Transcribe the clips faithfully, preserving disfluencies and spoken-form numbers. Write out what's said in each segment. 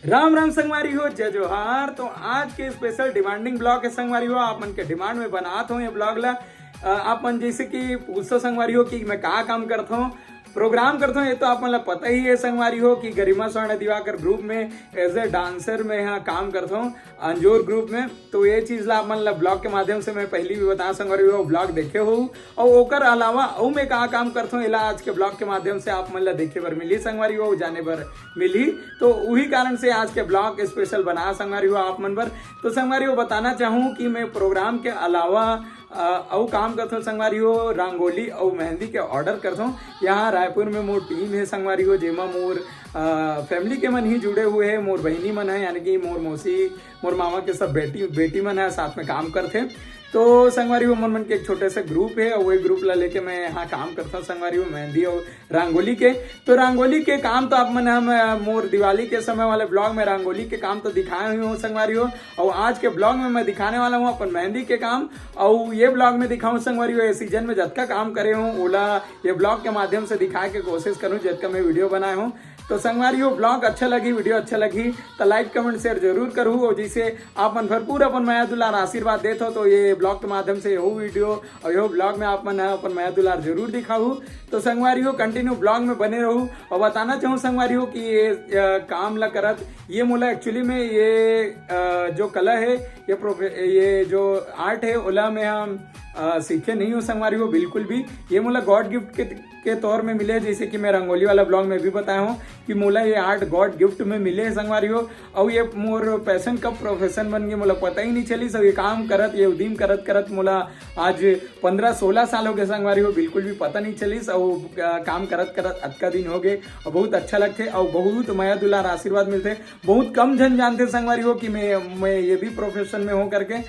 राम राम संगवारी हो, जय जोहार। तो आज के स्पेशल डिमांडिंग ब्लॉग है संगवारी हो, आप मन के डिमांड में बनात हो ये ब्लॉग ला। अ, आप मन जैसे कि पूछो संगवारी हो कि मैं का काम करत हूँ, प्रोग्राम करत हूँ, ये तो आप मन ला पता ही है संगवारी हो कि गरिमा स्वर्ण दिवाकर ग्रुप में एज ए डांसर में यहाँ काम करत हूँ, अंजोर ग्रुप में। तो ये चीज ला आप मन ला ब्लॉग के माध्यम से मैं पहली भी बता संगवारी हो, ब्लॉग देखे हो, और ओकर अलावा अउ मैं का काम करत हूँ, एला आज के ब्लॉग के माध्यम से आप मन ला देखे बर मिली संगवारी हो, जाने बर मिली। तो उही कारण से आज के ब्लॉग स्पेशल बना संगवारी हो आप मन बर। तो संगवारी हो बताना चाहूँ कि मैं प्रोग्राम के अलावा अ, अउ काम करथों संगवारी हो, रंगोली अउ मेहंदी के ऑर्डर करथों। यहाँ रायपुर में मोर टीम है संगवारी हो, जेमा मोर फैमिली के मन ही जुड़े हुए हैं, मोर बहिनी मन है, यानी कि मोर मौसी, मोर मामा के सब बेटी बेटी मन है, साथ में काम करथे। तो संगवारी हो, मन मन के एक छोटे से ग्रुप है और वही ग्रुप ला लेके मैं यहाँ काम करता हूँ संगवारी हो, मेहंदी और रंगोली के। तो रंगोली के काम तो आप मन हम, अ, मोर दिवाली के समय वाले ब्लॉग में रंगोली के काम तो दिखाए हुए हूँ संगवारी हो, और आज के ब्लॉग में मैं दिखाने वाला हूँ अपन मेहंदी के काम। और ये ब्लॉग में दिखाऊँ संगवारी हो, ये सीजन में जतका काम करे हूँ ओला ये ब्लॉग के माध्यम से दिखाए के कोशिश करूँ, जतका मैं वीडियो बनाए हूँ। तो संगवारी हो, ब्लॉग अच्छा लगी, वीडियो अच्छा लगी तो लाइक कमेंट शेयर जरूर करू, और जैसे आप मन भरपूर अपन मया दुलार आशीर्वाद देत हो तो ये ब्लॉग के माध्यम से यहू वीडियो और यहू ब्लॉग में आप मन ह अपन मया दुलार जरूर दिखाऊ। तो संगवारी हो, कंटिन्यू ब्लॉग में बने रहू। और बताना चाहूँ संगवारी हो कि ये अ, काम ला करत ये मोला एक्चुअली में ये अ, जो कला है, ये प्रोफे ये जो आर्ट है ओला मैं हम अ, सीखे नहीं हूँ संगवारी हो बिल्कुल भी। ये मोला गॉड गिफ्ट के के तौर में मिले, जैसे कि मैं रंगोली वाला ब्लॉग में भी बताया हूँ कि मोला ये आर्ट गॉड गिफ्ट में मिले है संगवारी हो। और ये मोर पैशन कब प्रोफेशन बन गए मोला पता ही नहीं चलिस। और ये काम करत, ये उद्यम करत करत मोला आज पंद्रह सोलह साल हो गए संगवारी हो, बिल्कुल भी पता नहीं चलिस। और अ, काम करत करत अतका दिन हो गए और बहुत अच्छा लगथे और बहुत मया दुलार आशीर्वाद मिलथे। बहुत कम जन जानथे संगवारी हो कि मैं मैं ये भी प्रोफेशन में हूँ करके। अ,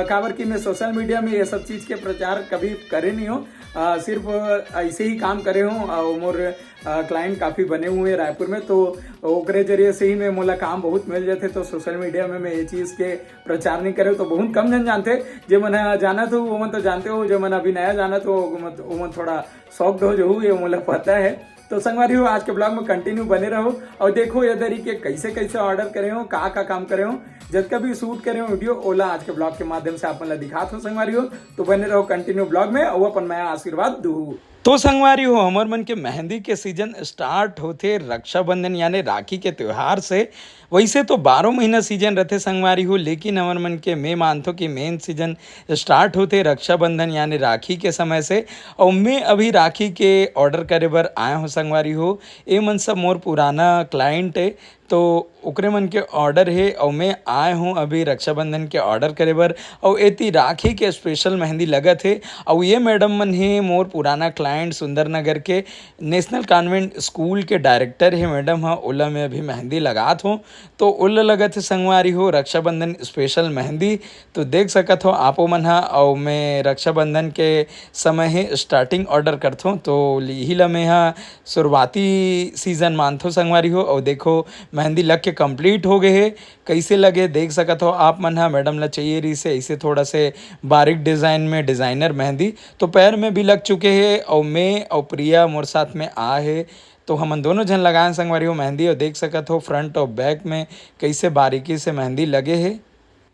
काबर कि मैं सोशल मीडिया में ये सब चीज़ के प्रचार कभी करे नहीं हूँ, अ, सिर्फ ऐसे ही काम करे हूँ। और मोर क्लाइंट काफ़ी बने हुए हैं रायपुर में, तो ओकरे जरिए से ही मैं मोला काम बहुत मिल जाते। तो सोशल मीडिया में मैं ये चीज़ के प्रचार नहीं करे, तो बहुत कम जन जानते। जे मन ह जानत हो वो मन तो जानते हो, जे मन अभी नया जानत हो वो मन, वो मन थोड़ा शॉक्ड हो जहू, ये मोला पता है। तो संगवारी हो, आज के ब्लॉग में कंटिन्यू बने रहो और देखो ये दरी के कैसे कैसे ऑर्डर करे हो, का का काम करे हो, जतका भी शूट करे हो वीडियो, ओला आज के ब्लॉग के माध्यम से आप मन ला दिखात हो संगवारी हो। तो बने रहो कंटिन्यू ब्लॉग में और अपन मया आशीर्वाद दू। तो संगवारी हो, हमर मन के मेहंदी के सीजन स्टार्ट होथे रक्षाबंधन यानी राखी के त्योहार से। वैसे तो बारह महीना सीजन रहथे संगवारी हो, लेकिन हमर मन के मैं मानथो कि मेन सीजन स्टार्ट होथे रक्षाबंधन यानी राखी के समय से। और मैं अभी राखी के ऑर्डर करे बर आया हूँ संगवारी हो। ये मन सब मोर पुराना क्लाइंट है, तो ओकरे मन के ऑर्डर हे। और मैं आए हूँ अभी रक्षाबंधन के ऑर्डर करे बर। और एती राखी के स्पेशल मेहंदी लगत हे। और ये मैडम मन हे मोर पुराना क्लाइंट सुंदर नगर के नेशनल कॉन्वेंट स्कूल के डायरेक्टर हे मैडम ह। ओला मैं अभी मेहंदी लगात हूँ, तो ओला लगत हे संगवारी हो रक्षाबंधन स्पेशल मेहंदी। तो देख सकत हो आपो मन ह। और मैं रक्षाबंधन के समय हे स्टार्टिंग ऑर्डर करथों, तो इही ला मैं ह शुरुआती सीजन मानथो संगवारी हो। और देखो, मेहंदी लग के कंप्लीट हो गए हे। कैसे लगे देख सकत हो आप मन ह। मैडम ला चाहिए रही से ऐसे थोड़ा से बारीक डिजाइन में डिजाइनर मेहंदी, तो पैर में भी लग चुके हे। और मैं और प्रिया मोर साथ में आ हे, तो हमन दोनों झन लगाए संगवारी हो मेहंदी। और देख सकत हो फ्रंट और बैक में कैसे बारीकी से मेहंदी लगे हे।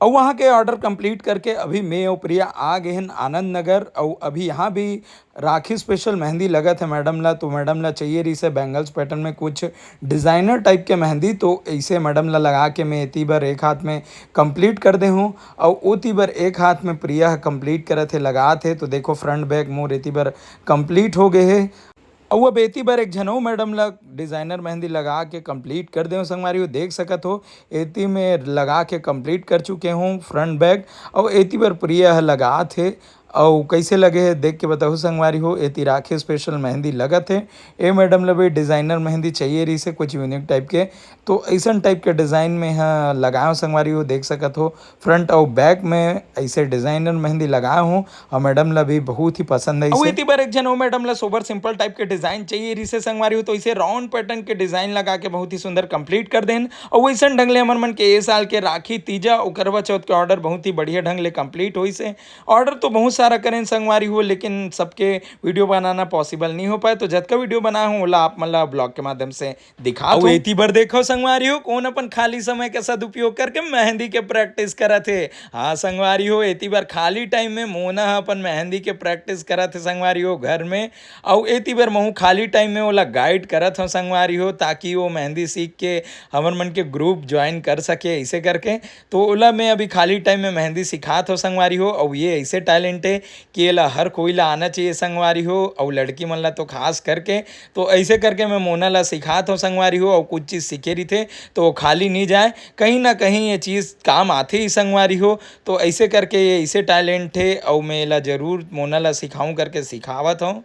और वहाँ के ऑर्डर कंप्लीट करके अभी मैं और प्रिया आ गए हैं आनंद नगर। और अभी यहाँ भी राखी स्पेशल मेहंदी लगत है मैडम ला। तो मैडम ला चाहिए रही से बैंगल्स पैटर्न में कुछ डिजाइनर टाइप के मेहंदी, तो ऐसे मैडम ला लगा के मैं एती बर एक हाथ में कंप्लीट कर दे हूँ। और ओती बर एक हाथ में प्रिया कंप्लीट करत है, लगात है। तो देखो फ्रंट बैक मोर एती बर कंप्लीट हो गए है। अउ अब एती बर एक झन अउ मैडम ला डिजाइनर मेहंदी लगा के कंप्लीट कर दे हूँ संगवारी हो। देख सकत हो एती में लगा के कंप्लीट कर चुके हूँ फ्रंट बैक। अउ एती बर प्रिया ह लगात हे। अउ कैसे लगे हे देख के बताहू संगवारी हो। एती राखी स्पेशल मेहंदी लगत हे। ए मैडम ला भी डिजाइनर मेहंदी चाहिए रही से कुछ यूनिक टाइप के, तो ऐसन टाइप के डिजाइन में ह लगाए हो संगवारी हो। देख सकत हो फ्रंट अउ बैक में ऐसे डिजाइनर मेहंदी लगाए हो। अउ मैडम ला भी बहुत ही पसंद है अउ इसे। एती बर एक झन अउ मैडम ला सोबर सिंपल टाइप के डिजाइन चाहिए रिसे संगवारी हो, तो इसे राउंड पैटर्न के डिजाइन लगा के बहुत ही सुंदर कंप्लीट कर देन। अउ वैसन ढंग ले हमर मन के ए साल के राखी, तीजा अउ करवा चौथ के ऑर्डर बहुत ही बढ़िया ढंग ले कंप्लीट होइस हे। ऑर्डर तो बहुत सारा करें संगवारी हो, लेकिन सबके वीडियो बनाना पॉसिबल नहीं हो पाए, तो जतका वीडियो बनाए हूँ ओला आप मन ला ब्लॉग के माध्यम से दिखा अउ दो। एती बर देखो संगवारी हो, कौन अपन खाली समय के सदुपयोग करके मेहंदी के प्रैक्टिस करत हे। हाँ संगवारी हो, एती बर खाली टाइम में मोना ह अपन मेहंदी के प्रैक्टिस करत हे संगवारी हो घर में। अउ एती बर महू खाली टाइम में ओला गाइड करत हूँ संगवारी हो, ताकि वो मेहंदी सीख के हमर मन के ग्रुप ज्वाइन कर सके, ऐसे करके। तो ओला मैं अभी खाली टाइम में मेहंदी सिखात हूँ संगवारी हो। अउ ये ऐसे टैलेंट है कि एला हर कोई ला आना चाहिए संगवारी हो, अउ लड़की मन ला तो खास करके। तो ऐसे करके मैं मोना ला सिखात हूँ संगवारी हो, अउ कुछ चीज़ सीखे रहिथे तो वो खाली नहीं जाए, कहीं ना कहीं ये चीज़ काम आथे ही संगवारी हो। तो ऐसे करके ये ऐसे टैलेंट है, अउ मैं एला जरूर मोना ला सिखाऊं करके सिखावत हूँ।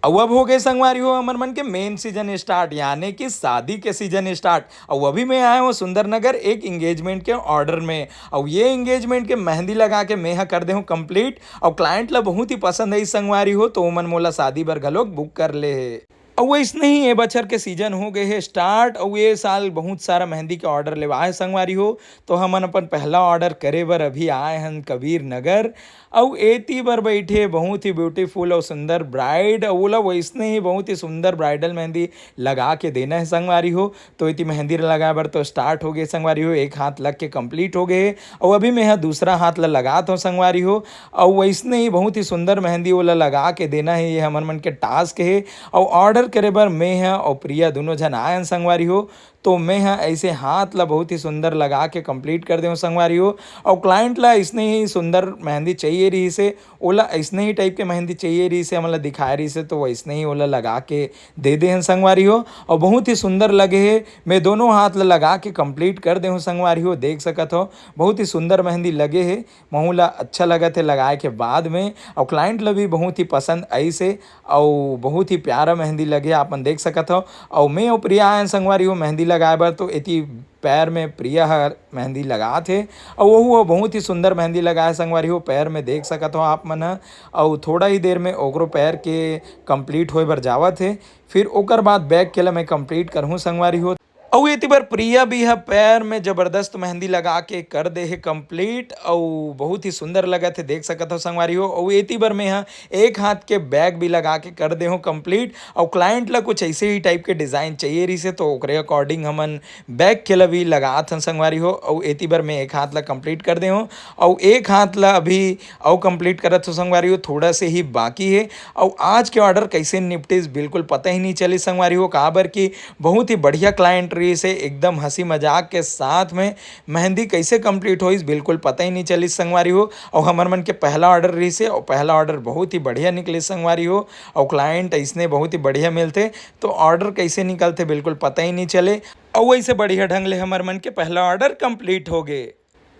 अउ अब हो गए संगवारी हो हमर मन के मेन सीजन स्टार्ट, यानी कि शादी के सीजन स्टार्ट। अउ अभी मैं आया हूँ सुंदर नगर एक एंगेजमेंट के ऑर्डर में। अउ ये एंगेजमेंट के मेहंदी लगा के मैं ह कर दे हूँ कंप्लीट। अउ क्लाइंट ला बहुत ही पसंद है इस संगवारी हो, तो ओमन मोला शादी बर घलोक बुक कर ले हे। अउ वैसने ही ये बछर के सीजन हो गए हे स्टार्ट, अउ ये साल बहुत सारा मेहंदी के ऑर्डर लेवा है संगवारी हो। तो हमन अपन पहला ऑर्डर करे बर अभी आए हन कबीर नगर। अउ एती बर बैठे बहुत ही ब्यूटीफुल अउ सुंदर ब्राइड, अउ ओला वैसने ही बहुत ही सुंदर ब्राइडल मेहंदी लगा के देना है संगवारी हो। तो एती मेहंदी लगाए बर तो स्टार्ट हो गए संगवारी हो, एक हाथ लग के कंप्लीट हो गए हे। अउ अभी मैं ह दूसरा हाथ ला लगात हूँ संगवारी हो। अउ वैसने ही बहुत ही सुंदर मेहंदी ओला लगा के देना है, ये हमर मन के टास्क है। अउ ऑर्डर करे बर मैं ह अउ प्रिया दोनों झन आए हन संगवारी हो। तो मैं ह ऐसे हाथ ला बहुत ही सुंदर लगा के कंप्लीट कर देहूँ संगवारी हो। अउ क्लाइंट ला इसने ही सुंदर मेहंदी चाहिए रहिस हे, ओला अइसने ही टाइप के मेहंदी चाहिए रहिस हे, हमन ला दिखाए रहिस हे, तो वइसने ही ओला लगा के दे दे हन संगवारी हो। अउ बहुत ही सुंदर लगे हे। मैं दोनों हाथ ला लगा के कंप्लीट कर दे हूँ संगवारी हो, देख सकत हो बहुत ही सुंदर मेहंदी लगे हे। महू ला अच्छा लगत हे लगाए के बाद में, अउ क्लाइंट ला भी बहुत ही पसंद आइस हे, अउ बहुत ही प्यारा मेहंदी लगे, आप मन देख सकत हो। अउ मैं अउ प्रिया आयन संगवारी हो मेहंदी लगाए बर, तो एती पैर में प्रिया ह मेहंदी लगात हे, अउ वहू ह बहुत ही सुंदर मेहंदी लगाए संगवारी हो। पैर में देख सकत हो आप मन ह, अउ थोड़ा ही देर में ओकरो पैर के कंप्लीट होए बर जावत हे। फिर ओकर बाद बैक के ला मैं कंप्लीट करहूँ संगवारी हो। अउ एती बर प्रिया भी ह पैर में जबरदस्त मेहंदी लगा के कर दे हे कंप्लीट, अउ बहुत ही सुंदर लगत हे, देख सकत हो संगवारी हो। अउ एती बर मैं ह एक हाथ के बैग भी लगा के कर दे हूँ कंप्लीट। अउ क्लाइंट ला कुछ ऐसे ही टाइप के डिज़ाइन चाहिए रहिस हे, तो ओकरे अकॉर्डिंग हमन बैग के ला भी लगात हन संगवारी हो। अउ एती बर मैं एक हाथ ला कंप्लीट कर दे हूँ, अउ एक हाथ ला अभी अउ कंप्लीट करत हो संगवारी हो, थोड़ा से ही बाकी है। अउ आज के ऑर्डर कैसे निपटिस बिल्कुल पता ही नहीं चलिस संगवारी हो, काबर कि बहुत ही बढ़िया क्लाइंट रहिस हे, एकदम हंसी मजाक के साथ में मेहंदी कैसे कंप्लीट होइस बिल्कुल पता ही नहीं चलिस संगवारी हो। अउ हमर मन के पहला ऑर्डर रहिस हे, अउ पहला ऑर्डर बहुत ही बढ़िया निकलिस संगवारी हो। अउ क्लाइंट अइसने बहुत ही बढ़िया मिलथे, तो ऑर्डर कैसे निकलथे बिल्कुल पता ही नहीं चले। अउ वैसे बढ़िया ढंग ले हमर मन के पहला ऑर्डर कंप्लीट हो गे।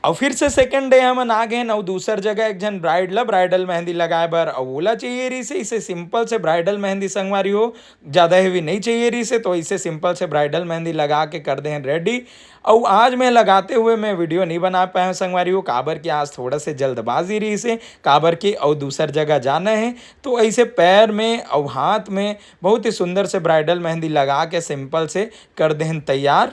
अउ फिर से सेकंड डे हमन आ गेन, अउ दूसर जगह एक झन ब्राइड ला ब्राइडल मेहंदी लगाए बर, अउ ओला चाहिए रहिस हे इसे सिंपल से ब्राइडल मेहंदी संगवारी हो, ज़्यादा हेवी नहीं चाहिए रहिस हे, तो इसे सिंपल से ब्राइडल मेहंदी लगा के कर दे हन रेडी। अउ आज मैं लगाते हुए मैं वीडियो नहीं बना पाया हूँ संगवारी हो, काबर कि आज थोड़ा से जल्दबाजी रहिस हे, काबर कि अउ दूसर जगह जाना है। तो ऐसे पैर में अउ हाथ में बहुत ही सुंदर से ब्राइडल मेहंदी लगा के सिंपल से कर देहन तैयार।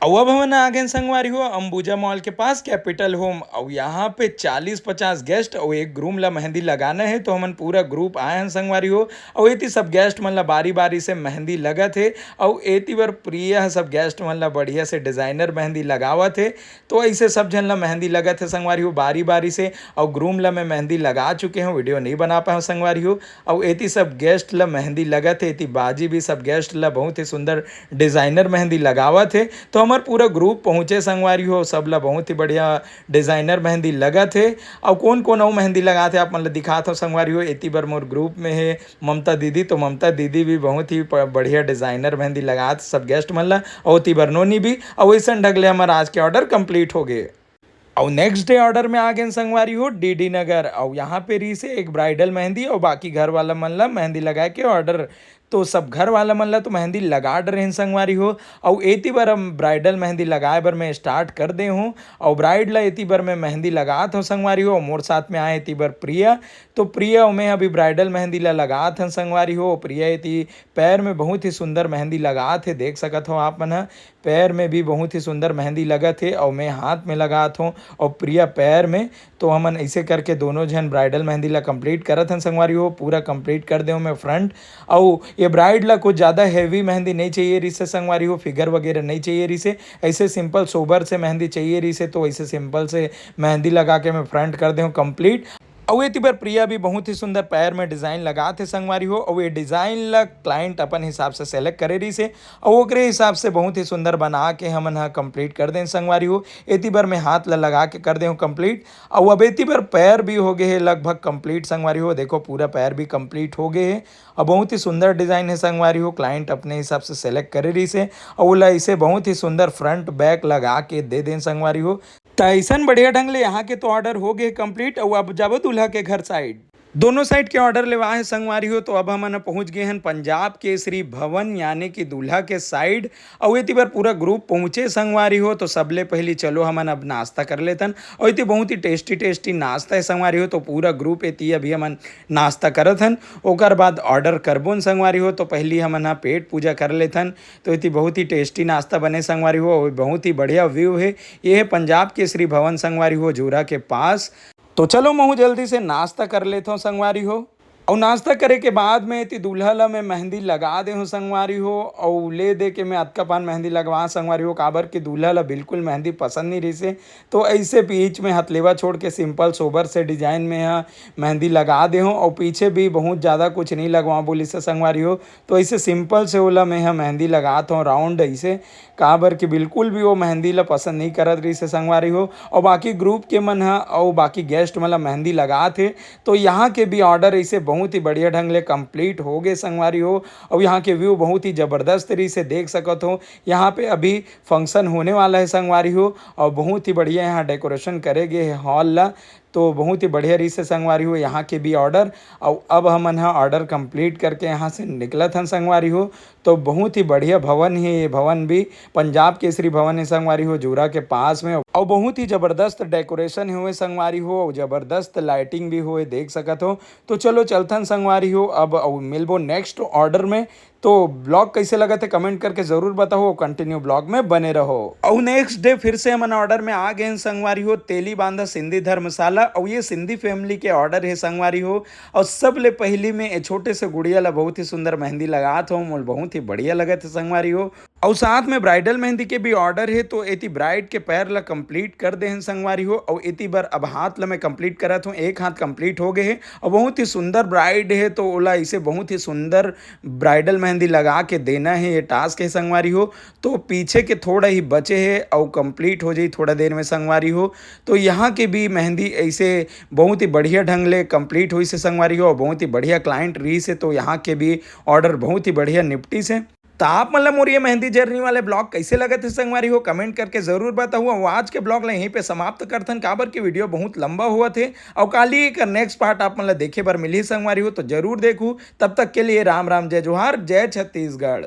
अउ अब हमन आ गेन संगवारी हो अंबुजा मॉल के पास कैपिटल होम। अउ यहाँ पे चालीस पचास गेस्ट अउ एक ग्रूम ला मेहंदी लगाना है, तो हमन पूरा ग्रुप आए हन संगवारी हो। अउ एती सब गेस्ट मन ला बारी बारी से मेहंदी लगत हे। अउ एती बर प्रिया ह सब गेस्ट मन ला बढ़िया से डिजाइनर मेहंदी लगावत हे। तो ऐसे सब झन ला मेहंदी लगत हे संगवारी हो बारी बारी से। अउ ग्रूम ला मैं मेहंदी लगा चुके हूँ, वीडियो नहीं बना पाए हूँ संगवारी हो। अउ एती सब गेस्ट ला मेहंदी लगत हे, एती बाजी भी सब गेस्ट ला बहुत ही सुंदर डिजाइनर मेहंदी लगावत हे। तो हमर पूरा ग्रुप पहुँचे संगवारी हो, सब ला बहुत ही बढ़िया डिजाइनर मेहंदी लगत हे। अउ कौन कौन अउ मेहंदी लगात हे आप मन ला दिखात हो संगवारी हो। एती बर मोर ग्रुप में हे ममता दीदी, तो ममता दीदी भी बहुत ही प-, बढ़िया डिजाइनर मेहंदी लगात सब गेस्ट मन ला। अउ एती बर नोनी भी। अउ ऐसन ढंग ले हमर आज के ऑर्डर कंप्लीट हो गए। अउ नेक्स्ट डे ऑर्डर में आ गेन संगवारी हो डीडी नगर। अउ यहाँ पे रहिस हे एक ब्राइडल मेहंदी अउ बाकी घर वाला मन ला मेहंदी लगाए के ऑर्डर। तो सब घर वाला मन ला तो मेहंदी लगा डरे हन संगवारी हो। अउ एती बर हम ब्राइडल मेहंदी लगाए बर मैं स्टार्ट कर दे हूँ। अउ ब्राइड ला एती बर मैं मेहंदी लगात हूँ संगवारी हो। मोर साथ में आए एती बर प्रिया। तो प्रिया अउ मैं अभी ब्राइडल मेहंदी ला लगात हन संगवारी हो। प्रिया एती पैर में बहुत ही सुंदर मेहंदी लगात हे, देख सकत हो आप मन ह। पैर में भी बहुत ही सुंदर मेहंदी लगत हे अउ मैं हाथ में लगात हूँ अउ प्रिया पैर में। तो हमन ऐसे करके दोनों झन ब्राइडल मेहंदी ला कंप्लीट करत हन संगवारी हो। पूरा कंप्लीट कर दे हूँ मैं फ्रंट। अउ ये ब्राइड ला कुछ ज़्यादा हैवी मेहंदी नहीं चाहिए रिसे संगवारी हो, फिगर वगैरह नहीं चाहिए रिसे, ऐसे सिंपल सोबर से मेहंदी चाहिए रिसे, तो ऐसे सिंपल से मेहंदी लगा के मैं फ्रंट कर दे हूँ कंप्लीट। अउ एती बर प्रिया भी बहुत ही सुंदर पैर में डिजाइन लगात हे संगवारी हो। अउ ये डिजाइन ला क्लाइंट अपन हिसाब से सेलेक्ट करे रिसे, अउ ओकरे हिसाब से बहुत ही सुंदर बना के हमन ह कंप्लीट कर देन संगवारी हो। एती बर मैं हाथ ला लगा के कर दे हूँ कंप्लीट। अउ अब एती बर पैर भी हो गए हे लगभग कंप्लीट संगवारी हो। देखो, पूरा पैर भी कंप्लीट हो गए हे। अब बहुत ही सुंदर डिजाइन हे संगवारी हो, क्लाइंट अपने हिसाब से सेलेक्ट करे रिसे, अउ ओला इसे बहुत ही सुंदर फ्रंट बैक लगा के दे देन संगवारी हो। त अइसन बढ़िया ढंग ले यहाँ के तो ऑर्डर हो गए कंप्लीट। अउ अब जाबो दूल्हा के घर साइड। दोनों साइड के ऑर्डर लेवा हे संगवारी हो। तो अब हमन पहुँच गए हन पंजाब केसरी भवन, यानी कि दूल्हा के साइड। अउ एती बर पूरा ग्रुप पहुँचे संगवारी हो। तो सबले पहली चलो हमन अब नाश्ता कर लेथन। अउ एती बहुत ही टेस्टी टेस्टी नाश्ता हे संगवारी हो। तो पूरा ग्रुप एती अभी हमन नाश्ता करत हन, ओकर बाद ऑर्डर करबो न संगवारी हो। तो पहली हमन ह पेट पूजा कर लेथन। तो एती बहुत ही टेस्टी नाश्ता बने संगवारी हो, अउ बहुत ही बढ़िया व्यू हे। ये हे पंजाब केसरी भवन संगवारी हो, जूरा के पास। तो चलो महू जल्दी से नाश्ता कर लेथव संगवारी हो। अउ नाश्ता करे के बाद में एती दूल्हा ला मैं मेहंदी लगा दे हूँ संगवारी हो। अउ ले दे के मैं अतका पान मेहंदी लगवा संगवारी हो, काबर के दूल्हा ला बिल्कुल मेहंदी पसंद नहीं रहिसे। तो ऐसे बीच में हथलेवा छोड़ के सिंपल सोबर से डिजाइन में ह मेहंदी लगा दे हूँ। अउ पीछे भी बहुत ज़्यादा कुछ नहीं लगवा बोलिस संगवारी हो। तो ऐसे सिंपल से ओला मैं ह मेहंदी लगात हूँ राउंड ऐसे, काबर कि बिल्कुल भी वो मेहंदी ला पसंद नहीं करत रहिसे संगवारी हो। अउ बाकी ग्रुप के मन ह अउ बाकी गेस्ट मन ला मेहंदी लगात हे। तो यहाँ के भी ऑर्डर ऐसे बहुत ही बढ़िया ढंग ले कंप्लीट हो गए संगवारी हो। अउ यहाँ के व्यू बहुत ही जबरदस्त रहिसे, देख सकत हो। यहाँ पे अभी फंक्शन होने वाला है संगवारी हो। अउ बहुत ही बढ़िया यहाँ डेकोरेशन करे गए है हॉल ला। तो बहुत ही बढ़िया रहिसे संगवारी हो यहाँ के भी ऑर्डर। अउ अब हमन ह ऑर्डर कंप्लीट करके यहाँ से निकलत हन संगवारी हो। तो बहुत ही बढ़िया भवन हे ये भवन भी, पंजाब केसरी भवन हे संगवारी हो, जूरा के पास में। अउ बहुत ही जबरदस्त डेकोरेशन हे हुए संगवारी हो, अउ जबरदस्त लाइटिंग भी हुए, देख सकत हो। तो चलो चलथन संगवारी हो अब, अउ मिलबो नेक्स्ट ऑर्डर में। तो ब्लॉग कैसे लगत हे कमेंट करके जरूर बताओ, कंटिन्यू ब्लॉग में बने रहो। अउ नेक्स्ट डे फिर से हमन ऑर्डर में आ गए हैं संगवारी हो, तेली बांधा सिंधी धर्मशाला। अउ ये सिंधी फैमिली के ऑर्डर है संगवारी हो। अउ सबले पहली में ए छोटे से गुड़िया ला बहुत ही सुंदर मेहंदी लगात हो, मोल बहुत ही बढ़िया लगत है संगवारी हो। अउ साथ में ब्राइडल मेहंदी के भी ऑर्डर है, तो एती ब्राइड के पैर ला कंप्लीट कर दे हैं संगवारी हो। अउ एती बर अब हाथ ला मैं कंप्लीट करत हूँ, एक हाथ कंप्लीट हो गए है। अउ बहुत ही सुंदर ब्राइड है, तो ओला इसे बहुत ही सुंदर ब्राइडल मेहंदी लगा के देना है, ये टास्क है संगवारी हो। तो पीछे के थोड़ा ही बचे है अउ कंप्लीट हो जाई थोड़ा देर में संगवारी हो। तो यहाँ के भी मेहंदी ऐसे बहुत ही बढ़िया ढंग ले कंप्लीट होइसे संगवारी हो, बहुत ही बढ़िया क्लाइंट रहिसे, तो यहाँ के भी ऑर्डर बहुत ही बढ़िया निपटिसे। तो आप मन ला मोर ये मेहंदी जर्नी वाले ब्लॉग कैसे लगत हे संगवारी हो, कमेंट करके जरूर बताओ। अउ आज के ब्लॉग ला यहीं पे समाप्त करथन, काबर के वीडियो बहुत लंबा हुआ थे। अउ काली एकर नेक्स्ट पार्ट आप मन ला देखे बर मिलही संगवारी हो, तो जरूर देखू। तब तक के लिए राम राम, जय जोहार, जय छत्तीसगढ़।